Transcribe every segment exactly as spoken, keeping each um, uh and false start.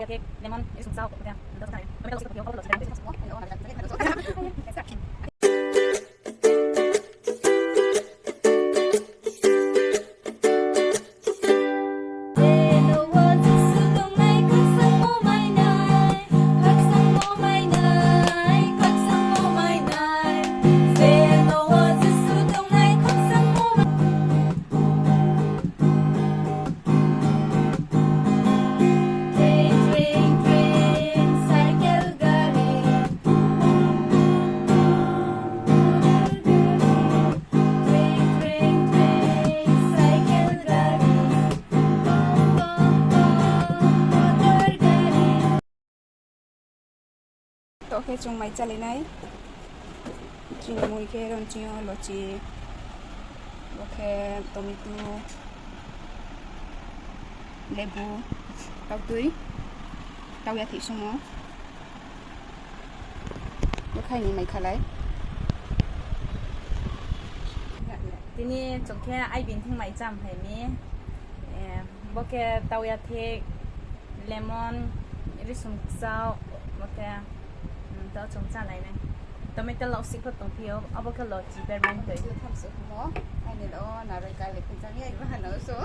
Cake, lemon, ri sum kchao, khe, ndo sa nai. Tomato sauce khe, khe, khe, khe, Taoh khe chung mai chálai nai. Chini mui khe ron chini yo lochi, bo khe tomato, lebu, tautui, tauya thih sumo. Bo khai ni mai khalai. Tini chung khe aibin thing mai cham phai mi. Eh, bo khe tauya thih, lemon, ri sum kchao, bo khe, um, taoh chung chálai nai. Tomato lau sih pho tongphi ou, abo khe lochi bermai toi. Tham se humo, aini lo naroi garlic khe chami ai bahano so.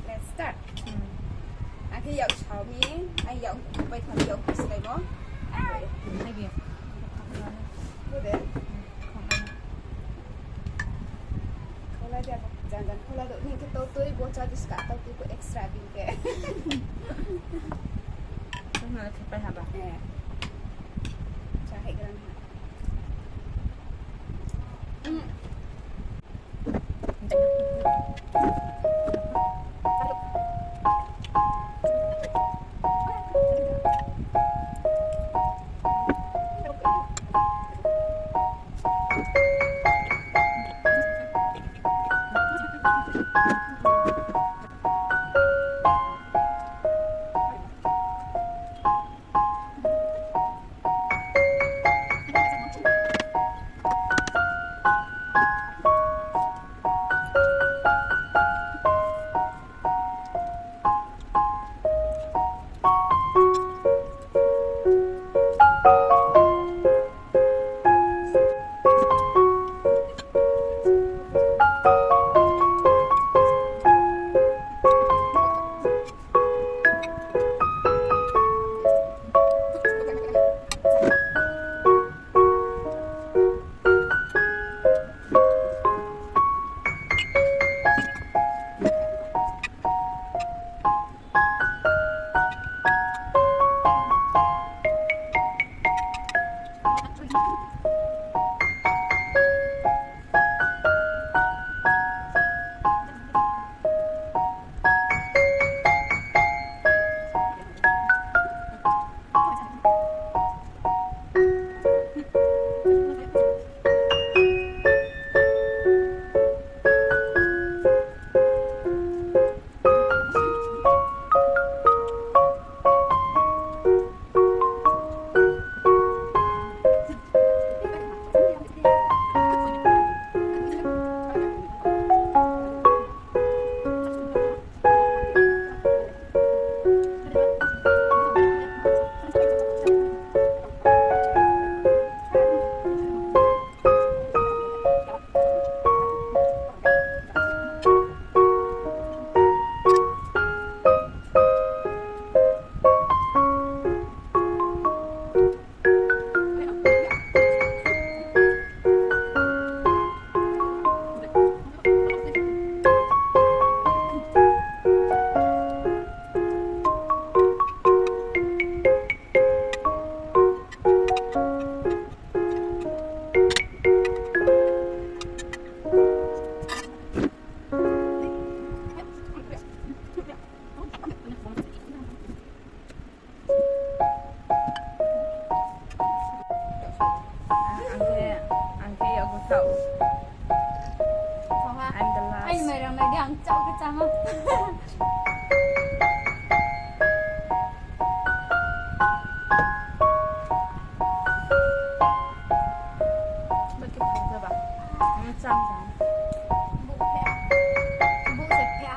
Let's start. Akhe yak sao mi, ai yak bai tham yak kuslaimo. Maybe. Bude. Khola dia, jan jan khola do. Ni khe tautui bo chá di ska, tautui bo extra bini khe. Khe pai haba. Eh. Chá hai gran ha. Ang khe, ang khe yago thaoh. Thaoh ha. I'm the last. Ai, mai rang nai di, ang chao khe chama. Baki phai khe ba. Ang cham cham. Buh phe. Buh se phe.